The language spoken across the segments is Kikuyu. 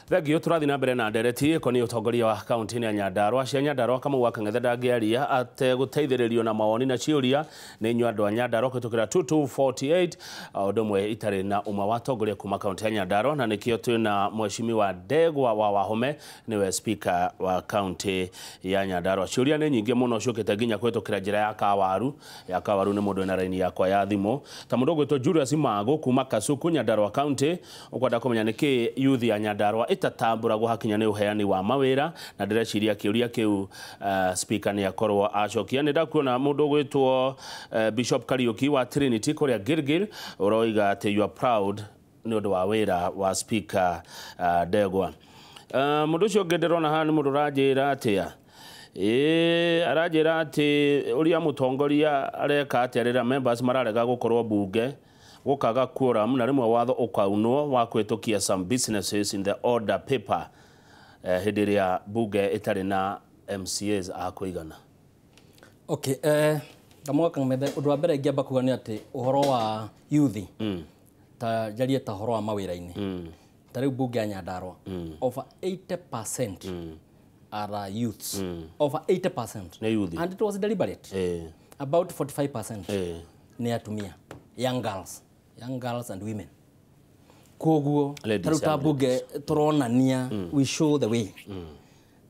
Thengio. Tũrathiĩ na mbere na ndereti ĩkoniĩ ũtongoria wa kaunti-inĩ ya Nyandarua. Cia Nyandarua, Kamau wa Kang'ethe ndangĩaria ategũteithĩrĩrio na mawoni na ciũria nĩ inyuĩ andũ a Nyandarua kũhĩtũkĩra 2248, o ũndũ ũmwe itarĩ na ũmwe wa atongoria kuma kaunti ya Nyandarua, na nĩkĩo twĩna mheshimiwa Ndegwa wa Wahome, nĩwe speaker wa kaunti ya Nyandarua. Ciũria nĩ nyingĩ mũno ciũkĩte nginya kũhĩtũkĩra njĩra ya kawaru ya kawaru. Nĩ mũndũ wĩna raini yakwa ya thimũ, ta mũndũ ũgwĩtwo Julius Mago kuma Kasuku, Nyandarua County, ũkwenda kũmenya nĩkĩ youth ya Nyandarua ĩtatambũragwo hakinya nĩ ũheani wa mawĩra, na ndĩreciria kĩũria kĩu speaker nĩ akorwo acokia. Nĩ ndakuona mũndũ ũgwĩtwo Bishop Kariuki wa Trinity kũrĩa Gilgil, ũroiga atĩ you are proud nĩ ũndũ wa wĩra wa speaker Ndegwa. Mũndũ ũcio ũngĩ ndĩrona haha nĩ mũndũ ũranjĩra atĩa? Ĩĩ, aranjĩra atĩ ũrĩa mũtongoria areka atĩa rĩrĩa members mararega gũkorwo bunge, gũkaga quorum, na rĩmwe watho ũkaunwo wa kũhĩtũkia some businesses in the order paper, hĩndĩ ĩrĩa bunge ĩtarĩ na MCAs a kũigana? Okay, Kamau Kang'ethe, ũndũ wa mbere ingĩamba kuga nĩ atĩ ũhoro wa youth, ta njarie ta ũhoro wa mawĩra-inĩ, ta rĩu bunge ya Nyandarua, over 80% are youths, over 80%. Nĩ youth. And it was deliberate. About 45% nĩ atumia, young girls, young girls and women. Koguo Ladies, ta rĩu ta young. Bunge tũronania, we show the way,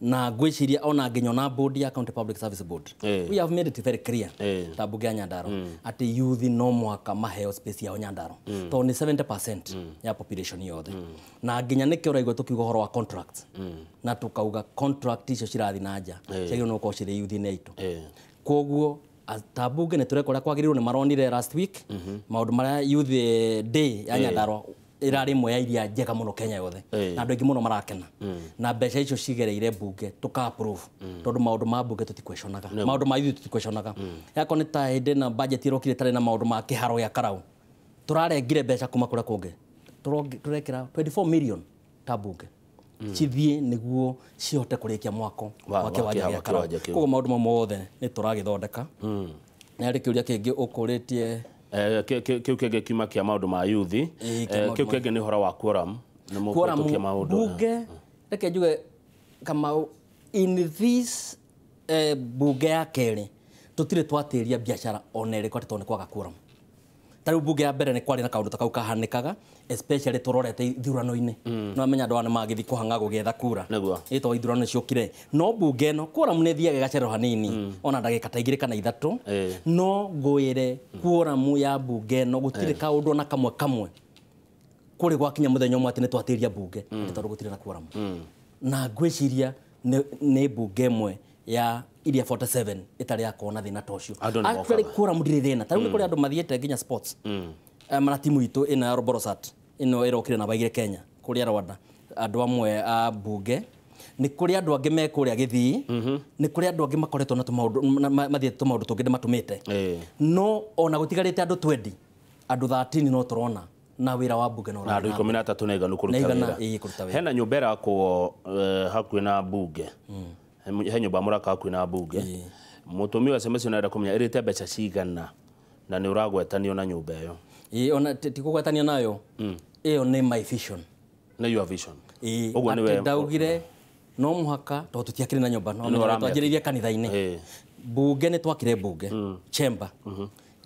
na ngwĩciria ona nginya ona board ya County Public Service Board, we have made it very clear, ta bunge ya Nyandarua, atĩ youth no mũhaka maheo space yao Nyandarua, tondũ nĩ 70% ya population yothe. Na nginya nĩkĩo ũraigua tũkiuga ũhoro wa contracts, na tukauga contract icio cirathiĩ na nja ciagĩrĩirwo nĩ gũkorwo cirĩ youth-inĩ aitũ. Koguo ta bunge nĩ tũreka ũrĩa kwagĩrĩirwo. Nĩ maronire last week maũndũ marĩa youth day ya Nyandarua ĩrarĩ ĩmwe ya iria njega mũno Kenya yothe, na andũ aingĩ mũno marakena, na mbeca icio cigereire bunge tũka approve, tondũ maũndũ ma bunge tũtiquestionaga, maũndũ ma youth tũtiquestionaga. Yakorwo nĩ ta hĩndĩ na budget ĩrokire ĩtarĩ na maũndũ ma kĩharo gĩa karau, tũrarengire mbeca kuma kũrĩa kũngĩ, tũrekĩra 24 million ta bunge cithiĩ nĩguo cihote kũrĩkia mwako wa kĩwanja wa gĩa karau. kĩwanja kĩu. Koguo maũndũ mau mothe nĩ tũragĩthondeka. Na harĩ kĩũria kĩngĩ ũkũrĩtie? Kĩu kĩngĩ kiuma kĩa maũndũ ma youth. Ĩĩ, kĩa maũndũ. Kĩu kĩngĩ nĩ ũhoro wa quorum, nĩ Quorum, mũkũhĩtũkia maũndũ. Bunge, reke njuge, Kamau, in this bunge ya kerĩ tũtirĩ twatĩria biacara ona ĩrĩkũ atĩ tondũ nĩ kwaga quorum. Ta rĩu bunge ya mbere nĩ kwarĩ na kaũndũ ta kau kahanĩkaga, especially tũrorete ithurano-inĩ, no amenya andũ aya nĩ magĩthiĩ kũhang'a gũgĩetha kura. Ĩ tondũ ithurano nĩciokire. No bunge ĩno quorum nĩ ĩthiaga ĩgacererwo hanini, ona ndagĩka ta 2 kana 3. No ngwĩre quorum ya bunge ĩno gũtirĩ kaũndũ ona kamwe kamwe kũrĩ gwakinya mũthenya ũmwe atĩ nĩ twatĩria bunge atĩ tondũ gũtirĩ na quorum. Na ngwĩciria nĩ bunge ĩmwe ya iria 47 ĩtarĩ yakorwo na thĩna ta ũcio. Andũ nĩ Actually, mokaga. quorum ndĩrĩ thĩna. Ta rĩu nĩ kũrĩ andũ mathiĩte nginya sports. Mana timu itũ ĩno ya Roborosat ĩno ĩrokire namba 2 Kenya kũrĩa Rwanda, andũ amwe a bunge, nĩ kũrĩ andũ angĩ me kũrĩa Gĩthii, nĩ kũrĩ andũ angĩ makoretwo na tũmaũndũ mathiĩte tũmaũndũ tũngĩ ndĩmatũmĩte. No ona gũtigarĩte andũ 20, andũ 13, no tũrona na wĩra wa bunge no Na andũ ũrathiĩ na 13 nĩ aiganu kũruta Nĩ aigana, wĩra. ĩĩ, kũruta wĩra. Hena nyũmba ĩrakwo hakuhĩ na bunge. He nyũmba mũraka hakuhĩ na bunge. Mũtũmi wa SMS ũrenda kũmenya ĩrĩte mbeca cigana, na nĩ ũragwetanio na nyũmba ĩyo. Ĩĩ, ona ti kũgwetania nayo, ĩyo nĩ my vision. Nĩ your vision. Ĩĩ, Ũguo atĩ nĩwe. Ndaugire no mũhaka, tondũ tũtiakĩrĩ na nyũmba, no Nĩ ũramĩaka. twanjĩrĩirie kanitha-inĩ. Bunge nĩ twakire bunge chamber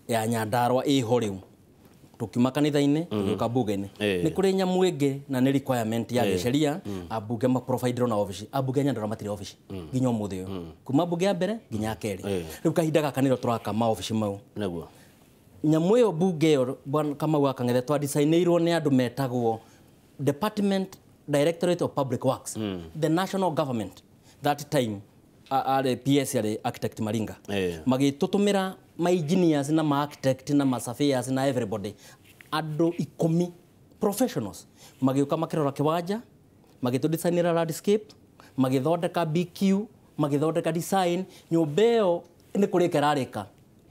ya Nyandarua ĩho rĩu, tũkiuma kanitha-inĩ tũgĩũka bunge-inĩ. Nĩ kũrĩ nyamũ ĩngĩ na nĩ requirement ya gĩceria, ambunge maproviderwo na obici. Ambunge a Nyandarua matirĩ obici nginya ũmũthĩ ũyũ, kuma bunge ya mbere nginya ya kerĩ. Rĩu kahinda gaka nĩrĩo tũraka maobici mau. Nyamũ ĩyo, bunge ĩyo, bwana Kamau wa Kang'ethe, twadesignĩirwo nĩ andũ metagwo Department Directorate of Public Works, the national government. That time arĩ PS, arĩ architect Maringa. Magĩtũtũmĩra ma engineers na ma architect na ma surveyors na everybody, andũ 10 professionals, magĩũka makĩrora kĩwanja, magĩtũdesignĩra landscape, magĩthondeka BQ, magĩthondeka design. Nyũmba ĩyo nĩ kũrĩka ĩrarĩka,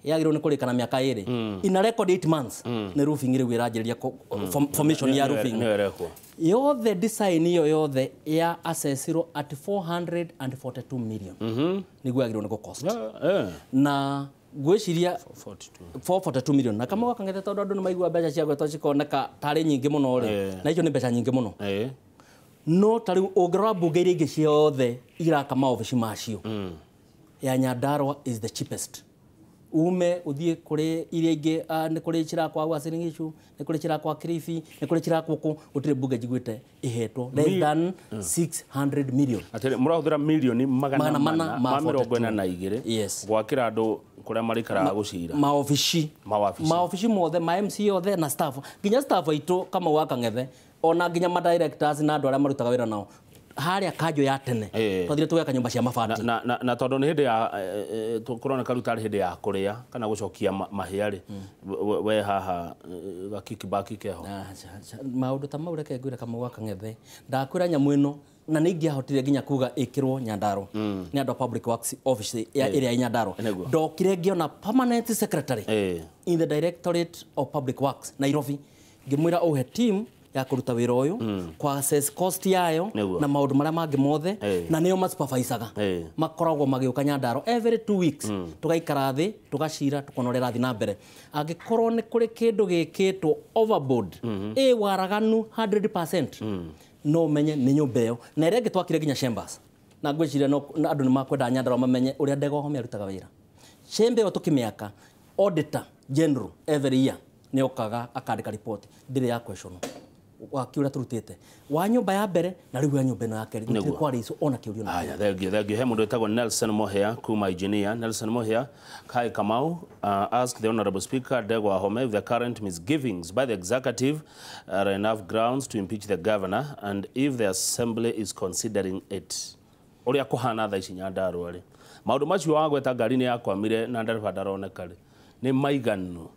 yagĩrĩirwo nĩ kũrĩka na mĩaka 2. In a record 8 months nĩ roofing rĩu ĩranjĩrĩria formation ya roofing. Nĩyo ĩrekwo. Yothe, design ĩyo yothe ya assessirwo at 442 million, nĩguo yagĩrĩirwo nĩ gũcost. Na ngwĩciria 42. 442 million. Na kama wakang'ethe, tondũ andũ nĩ maigua mbeca cia gwetwo cikoneka tarĩ nyingĩ mũno rĩ, na icio nĩ mbeca nyingĩ mũno. No ta rĩu ũngĩrora mbunge iria ingĩ ciothe iraka maobici macio, ya Nyandarua is the cheapest. Ume uthie kuri iria ingĩ, nĩ kũrĩ cirakwa Uasin Gishu, nĩ kũrĩ cirakwa Kilifi, nĩ kũrĩ cirakwa kũ, gũtirĩ mbunge njiguĩte ĩhetwo less than 600 million. Atĩrĩ, mũrahũthĩra mirioni magana Magana mana mana ma ma mĩrongo 42. ĩna na igĩrĩ Yes. gwakĩra andũ kũrĩa marĩikaraga gũcira maobici. Mawabici. Maobici mothe ma MC othe na staff, nginya staff aitũ Kamau wa Kang'ethe, ona nginya ma directors na andũ arĩa marutaga wĩra nao harĩa kanjũ ya tene, twathire tũgeka nyũmba cia mabati. Na tondũ nĩ hĩndĩ ya kũroneka rĩu tarĩ hĩndĩ ya kũrĩa kana gũcokia mahĩa rĩ, we haha gakikibaki keho. Aca, aca. Maũndũ ta mau reke ngwĩre Kamau wa Kang'ethe, ndakwĩra nyamũ ĩno na nĩ ingĩahotire nginya kuga ĩkĩrwo Nyandarua nĩ andũ a public works office ya ĩrĩa ĩ Nyandarua. Ndokire ngĩona permanent secretary in the Directorate of Public Works Nairobi, ngĩmwĩra ũhe team ya kũruta wĩra ũyũ, kwa assess cost yayo na maũndũ marĩa mangĩ mothe, na nĩo masupervisaga, makoragwo magĩũka Nyandarua every 2 weeks, tũgaikara thĩ, tũgacira, tũkona ũrĩa ĩrathiĩ na mbere. Angĩkorwo nĩ kũrĩ kĩndũ gĩkĩtwo overboard, ĩ waraganu 100%, no ũmenye nĩ nyũmba ĩyo. Na ĩrĩa ĩngĩ twakire nginya chambers, na ngwĩciria no na andũ nĩ makwenda Nyandarua mamenye ũrĩa Ndegwa Wahome arutaga wĩra. Chamber ĩyo tũkĩmĩaka, auditor general every year nĩ okaga akandĩka report, ndĩrĩ ya question waki ũrĩa tũrutĩte wa nyũmba ya mbere na rĩu ya nyũmba ĩno ya kerĩ, gũtirĩ kwarĩ ico ona kĩũrio na. Aya, thank you, thank you. He mũndũ wĩtagwo Nelson Mohea kuma engineer. Nelson Mohea, Kai Kamau, ask the Honorable Speaker Ndegwa Wahome if the current misgivings by the executive are enough grounds to impeach the governor and if the assembly is considering it. Ũrĩa kũhana thaa ici Nyandarua rĩ, maũndũ macio wagweta ngari nĩ yakwamire na ndereba ndaroneka rĩ, nĩ maiganu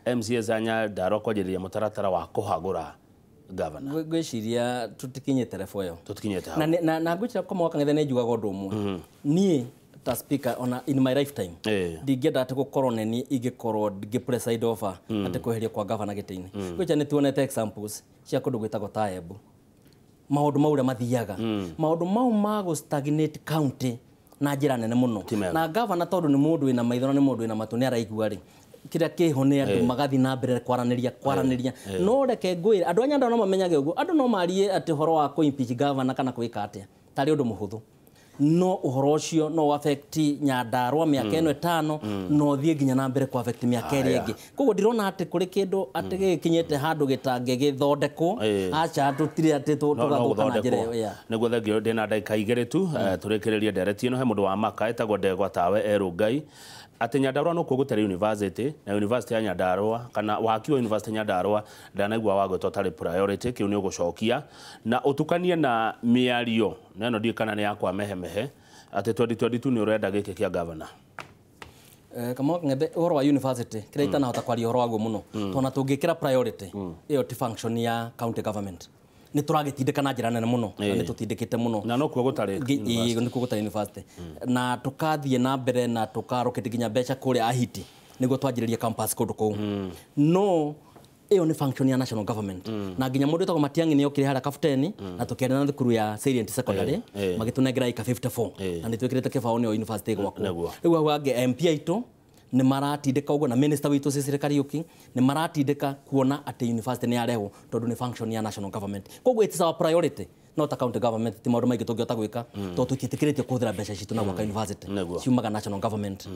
MCAs a Nyandarua kwanjĩrĩria mũtaratara wa kũhagũra governor? Ngwĩciria tũtikinyĩte level ĩyo. Tũtikinyĩte hau. Na ngwĩciria Kamau wa Kang'ethe nĩ njugaga ũndũ ũmwe, niĩ ta speaker ona in my lifetime ndingĩenda atĩ gũkorwo nĩ niĩ ingĩkorwo ngĩ preside over atĩ kweherio kwa governor gĩtĩ-inĩ. Ngwĩciria nĩ tuonete examples cia kũndũ gwĩtagwo ta Embu, maũndũ mau ũrĩa mathiaga, maũndũ mau ma gũ stagnate county na njĩra nene mũno. Ti mega. Na governor tondũ nĩ mũndũ wĩna maitho na nĩ mũndũ wĩna matũ, nĩ araigua rĩ kĩrĩa kĩho nĩ andũ magathiĩ na mbere kwaranĩria kwaranĩria. No reke ngwĩre andũ a Nyandarua no mamenyage ũguo, andũ no marie atĩ ũhoro wa kũ impeach governor kana gwĩka atĩa tarĩ ũndũ mũhũthũ, no ũhoro ũcio no affect Nyandarua mĩaka ĩno 5, no ũthiĩ nginya na mbere kũ affect mĩaka ĩrĩa ĩngĩ. Koguo ndirona atĩ kũrĩ kĩndũ atĩ gĩgĩkinyĩte handũ gĩtangĩgĩthondekwo. Aca, tũtirĩ atĩ No tũgathũka na njĩra ĩyo. gũthondekwo. Nĩguo, thengio. Ndĩna ndagĩka 2 tu, tũrĩkĩrĩrie ndereti ĩno. He mũndũ wa maka etagwo Ndegwa Tawe Erũngai atĩ Nyandarua no kuo gũtarĩ university, na university ya Nyandarua kana waki wa university Nyandarua ndanaigua wagwetwo tarĩ priority. Kĩu nĩ ũgũcokia na ũtukanie na mĩario na ĩno ndiũĩ kana nĩ yakwa mehemehe atĩ 2022 nĩ ũrenda gĩkĩ kĩa governor. Kamau wa Kang'ethe, ũhoro wa university kĩrĩa itanahota kwaria ũhoro waguo mũno, tondũ ona tũngĩkĩra priority ĩyo ti function ya county government. Nĩ tũragĩtindĩka na njĩra nene mũno na nĩ tũtindĩkĩte mũno. Na no kuo gũtarĩ Ĩĩ, nĩkuo gũtarĩ university, na tũkathiĩ na mbere na tũkaroketi nginya mbeca kũrĩa Ahiti nĩguo twanjĩrĩrie campus kũndũ kũu. No ĩyo nĩ function ya national government, na nginya mũndũ wĩtagwo Matiang'i nĩ okire harĩa Kabuteni na tũkĩaria na thukuru ya Salient Secondary, magĩtũnengera ĩka 54 na nĩ twĩkĩrĩte kĩbaũ nĩyo university gwakwo. Rĩu hau angĩ MP aitũ nĩ maratindĩka ũguo na minister witũ Cecily Kariuki nĩ maratindĩka kuona atĩ university nĩ yarehwo, tondũ nĩ function ya national government. Koguo it is our priority, no ta county government ti maũndũ maingĩ tũngĩhota gwĩka, tondũ tũtiĩtĩkĩrĩtio kũhũthĩra mbeca citũ na gwaka university. Ciumaga national government.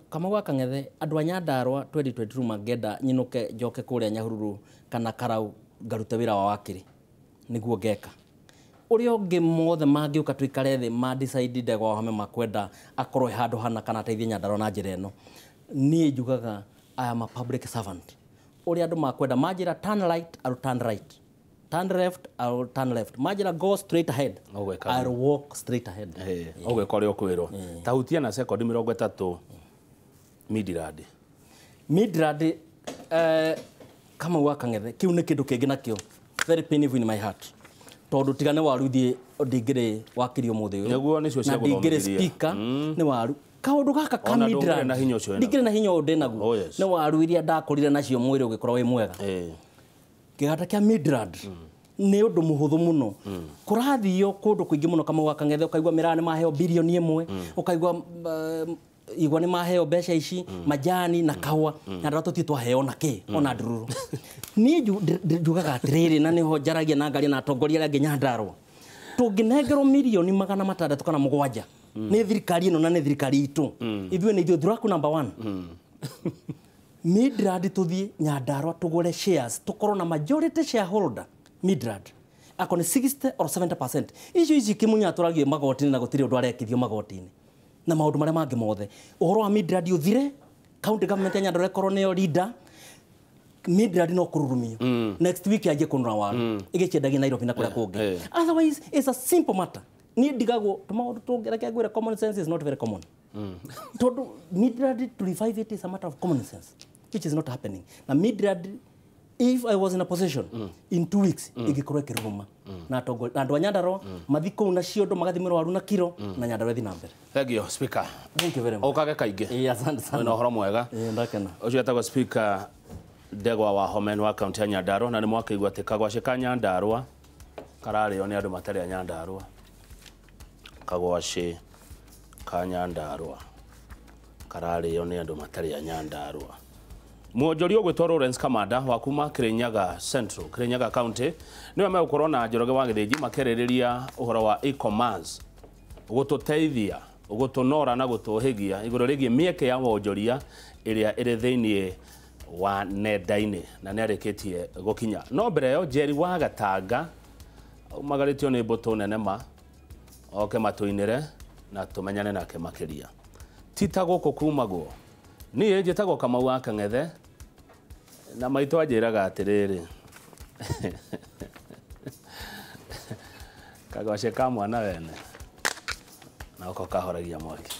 Kamau wa Kang'ethe, andũ a Nyandarua 2022 mangĩenda nyinũke njoke kũrĩa Nyahururu kana Karau ngarute wĩra wa wakiri, nĩguo ngeka. Ũrĩa ũngĩ mothe mangĩũka tũikare thĩ ma decide Ndegwa Wahome makwenda akorwo e handũ hana kana ateithie Nyandarua na njĩra ĩno, niĩ njugaga I am a public servant. Ũrĩa andũ makwenda manjĩra turn right, I'll turn right, turn left, I'll turn left, manjĩra go straight ahead, Ũgwĩka. I'll walk straight ahead. Ũgwĩka ũrĩa ũkwĩrwo. Ta hutia na sekondi 30 Midirandi. Midrand, Kamau wa Kang'ethe, kĩu nĩ kĩndũ kĩngĩ nakĩo very painful in my heart, tondũ tiga nĩ waru thiĩ ndingĩrĩ wakiri ũmũthĩ ũyũ. Nĩguo, nĩcio Na ndingĩrĩ ciagũthomithĩria. speaker nĩ waru kaũndũ gaka ka Ona ndũngĩrĩ Midrand. na hinya ũcio wĩnaguo. Ndingĩrĩ na hinya ũyũ ndĩnaguo. Nĩ waru iria ndakũrire nacio mwĩrĩ ũgĩkorwo wĩ mwega. Kĩganda kĩa Midrand nĩ ũndũ mũhũthũ mũno. Kũrathio kũndũ kũingĩ mũno, Kamau wa Kang'ethe, ũkaigua mĩraa nĩ maheo 1 bilioni, ũkaigua igwa nĩ maheo mbeca ici, majani na kahũa, na ndara tũtirĩ twaheo na kĩ ona ndururu. Niĩ njugaga atĩrĩrĩ, na nĩho njaragia na ngaria na atongoria arĩa angĩ Nyandarũa, tũngĩnengerwo mirioni 600 kana 7 nĩ thirikari ĩno na nĩ thirikari itũ, ithuĩ nĩ ithuĩ thuraku number 1. Midrand tũthiĩ Nyandarũa tũgũre shares, tũkorwo na majority shareholder Midrand akorwo nĩ 60 or 70%. Icio ici Kĩmunya atũragie magoti-inĩ na gũtirĩ ũndũ arekithio magoti-inĩ na maũndũ marĩa mangĩ mothe. Ũhoro wa Midrand ũthire, county government ya Nyandarũa ĩkorwo nĩyo leader. Midrand no kũrurumio next week yanjie kũnũra waru ĩgĩciendagia Nairobi na kũrĩa kũngĩ. Otherwise it's a simple matter. Niĩ ndigagwo tũmaũndũ tũngĩ, reke ngwĩre, common sense is not very common. Tondũ Midrand, to revive it is a matter of common sense, which is not happening. Na Midrand, if I was in a position, in 2 weeks ĩngĩkorwo ĩkĩruruma na atongoria na andũ a Nyandarũa mathi kũu na ciondo magathimĩrwo waru na kiro na Nyandarũa ĩthiĩ na mbere. Thank you, Speaker. Thank you very much. Ũkage kaingĩ. Ĩĩ, asante sana. Wĩna ũhoro mwega. Ĩĩ, ndakena. Ũcio etagwo Speaker Ndegwa wa Homen wa kaunti ya Nyandarũa, na nĩ mwakĩigua atĩ kagwacĩ ka Nyandarũa kararĩo nĩ andũ matarĩ a Nyandarũa. Kagwacĩ ka Nyandarũa kararĩo nĩ andũ matarĩ a Nyandarũa. Mwonjoria ũgwĩtwo Lawrence Kamanda wa kuma Kirinyaga Central, Kirinyaga County, nĩwe megũkorwo na Njoroge wa Gĩthĩnji makĩarĩrĩria ũhoro wa e-commerce, gũtũteithia, gũtũnora na gũtũhĩgia igũrũ rĩgiĩ mĩeke ya wonjoria ĩrĩa ĩrĩ thĩiniĩ wa nenda-inĩ, na nĩ arĩkĩtie gũkinya. No mbere ĩyo Njeri wa Gatanga aumagarĩtio nĩ mbũtũ nene ma oke matũinĩre na tũmenyane nake makĩria. Ti ta gũkũ kumagwo. Niĩ njĩtagwo Kamau wa Kang'ethe na maitũ anjĩraga atĩrĩrĩ, kagwacĩ ka mwana wene nako kahoragia mwaki.